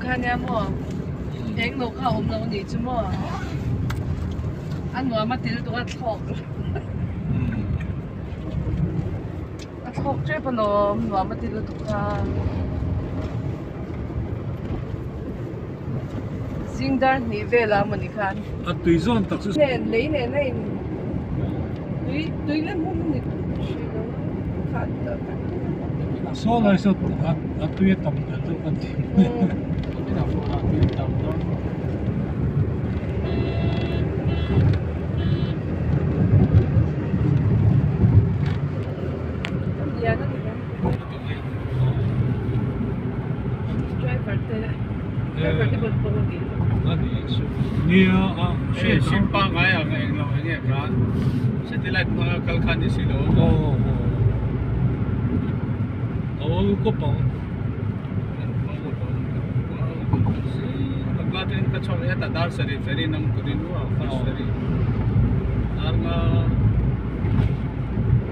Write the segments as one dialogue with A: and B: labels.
A: kha nia maw eng lo kha a awm lo anih chu maw a nuam a til tawh a thlawk a thlawk tep alawm nuam a ti lutuk a zing dar hnih velah mawni khan
B: a tui zawn tak chu
A: nen lei nen a in tui tui lem hun a ni hrih lo a khat tak
B: Saw lai saw a tui a tam hmel deuh kan ti. Nia a
C: hei sim pangai ang eng lo enge kha satellite hmanga kal kha ni si lo
B: aw aw a awl kawp ang
C: ka chhuak heta dar sarih ferry nang turin u a first ferry dar nga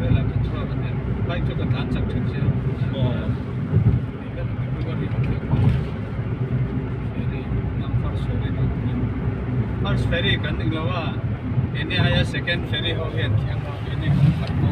C: velah ka chhuak a nia bike chu ka tlan chak thin sia First ferry kan ning lo a enge aia second ferry ho hian thiang ho enge kawng khat ho.